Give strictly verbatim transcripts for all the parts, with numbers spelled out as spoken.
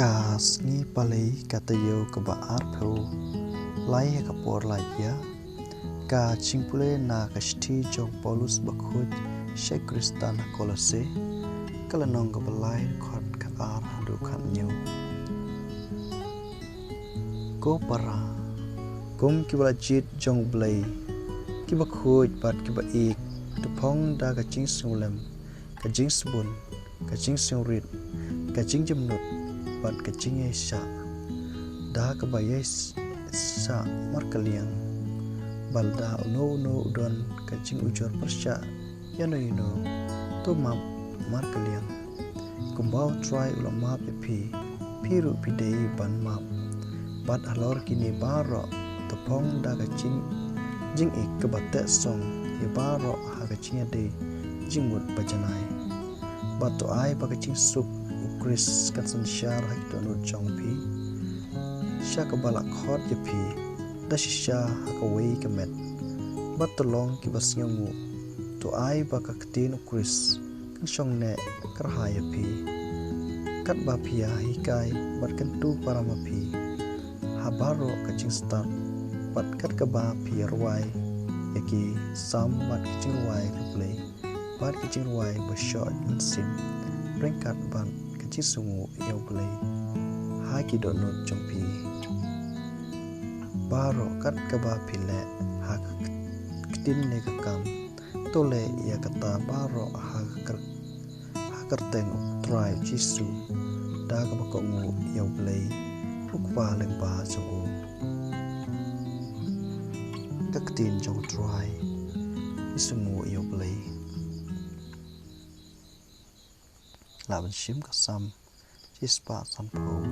Ka sngi Palei ka taïew kaba arphew lai ha ka por laitïa. Ka jingpule na ka shithi jong u Paulus bakhuid sha ki Khristan ha Kolosse, ka lynnong kaba lai, dkhot khatar haduh khathynñiew. Ko para, kum kiba la jied jong U Blei, kiba khuid bad kiba ïeit, to phong da ka jingsngewlem, ka jingsbun, ka jingsngewrit, ka jingjemnud bad ka jingïaishah, da kaba ïaishah markylliang. Ba lada uno uno u don ka jingujor pyrshah ïano ïano, to map markylliang. Kumba U Trai u la map ïa phi, phi ruh phi dei ban map. Bad halor kine baroh, to phong da ka jing, jingïeit kaba teh song ïa baroh ha ka jingïadei jingmut bajanai. Bad to ai ba ka jingsuk U Khrist kan synshar ha ki dohnud jong phi, sha kaba la khot ïa phi da shisha ha kawei ka met. Bad to long kiba sngewnguh, to ai ba ka ktien U Khrist kan shong neh kyrhai ïa phi, katba phi ïahikai bad kyntu para ma phi ha baroh ka jingstad, bad kat kaba phi ïarwai ïa ki salm bad ki jingrwai riewblei, bad ki jingrwai ba shoh mynsiem, ryngkat bad ka jingsngewnguh ïa U Blei ha ki dohnud jong phi. Baroh kat kaba phi leh ha ka ktien ne ka kam, to leh ïa kata baroh ha ka kyr-, ha ka kyrteng U Trai Jisu, da kaba kohnguh ïa U Blei U Kpa lyngba jong u. Ka ktien jong U Trai. Jisu, nguh ïa U Blei. Lah ban shim ka Salm shispah sanphew,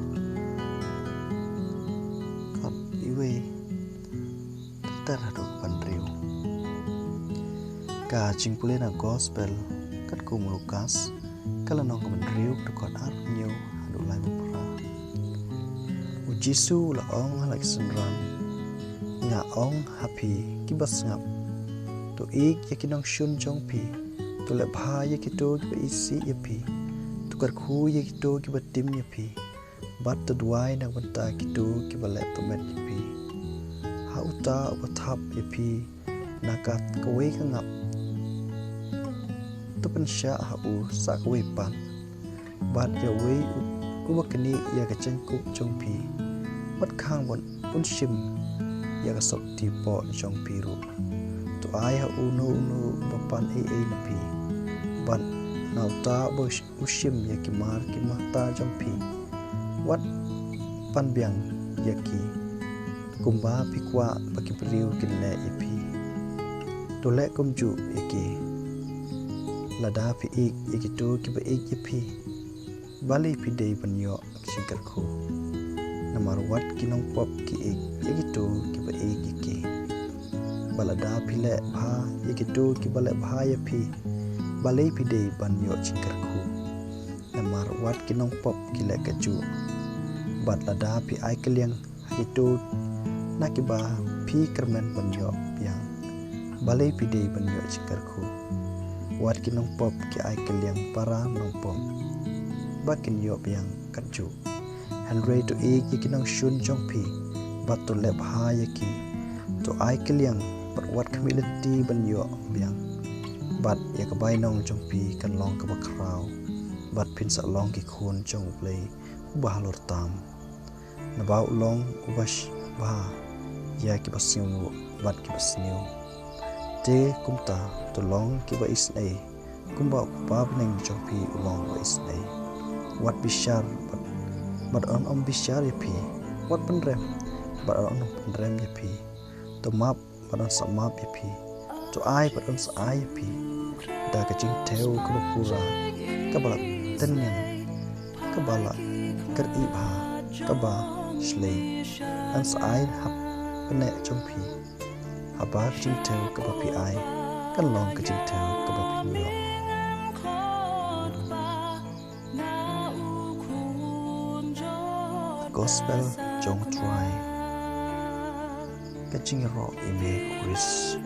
dkhot iwei ter haduh kaba hynriew. Ka jingpule na Gospel katkum u Lukas, ka lynnong kaba hynriew, dkhot arphew hynñiew haduh laiphew phra. U Jisu u la ong ha la ki synran: Nga ong ha phi kiba sngap, to ïeit ïa ki nongshun jong phi, to leh bha ïa kito kiba isih ïa phi, to kyrkhu ïa kito kiba tim ïa phi, bad to duwai na ka bynta kito kiba leh tohmet ïa phi. Ha uta uba thap ïa phi na ka kawei ka ngap, to pynshah ha u sa kawei pat. Bad ïa uwei u-, uba knieh ïa ka jaiñkup jong phi, wat khang ban un shim ïa ka sopti poh jong phi ruh. To ai ha uno uno uba pan ei ei na phi, bad na uta uba sh-, u shim ïa ki mar ki mata jong phi, wat pan biang ïa ki. Kumba phi kwah ba ki briew kin leh ïa phi, to leh kumjuh ïa ki. Lada phi ïeit ïa kito kiba ïeit ïa phi, balei phi dei ban ïoh jingkyrkhu? Namar wat ki nongpop ki ïeit ïa kito kiba ïeit ïa ki. Bad lada phi leh bha ïa kito kiba leh bha ïa phi, balei phi dei ban ïoh jingkyrkhu? Namar wat ki nongpop ki leh kajuh. Bad lada phi ai kylliang ha kito na kiba phi kyrmen ban ïoh biang, balei phi dei ban ïoh jingkyrkhu? Wat ki nongpop ki ai kylliang para nongpop, ba kin ïoh biang kajuh. Hynrei to ïeit ïa ki nongshun jong phi, bad to leh bha ïa ki. To ai kylliang, bad wat khmih lynti ban ïoh biang. Bad ïa ka bainong jong phi kan long kaba khraw, bad phin sa long ki khun jong U Blei uba halor tam. Naba u long uba sh-, bha ïa kiba sngewnguh bad kiba sniew. Te kumta to long kiba isynei, kumba u Kpa bneng jong phi u long uba isynei. Wat bishar bad, bad yn ym bishar ïa phi. Wat pynrem bad yn ym pynrem ïa phi. To map bad yn sa map ïa phi. To ai bad yn sa ai ïa phi da ka jingthew kaba pura, kaba la tyngen, kaba la kyrieh bha, kaba shlei. Yn sa ai ha pneh jong phi. Haba ka jingthew kaba phi ai kan long ka jingthew kaba phin ïoh. Gospel jong U Trai. Ka jingïaroh ïa me Khrist.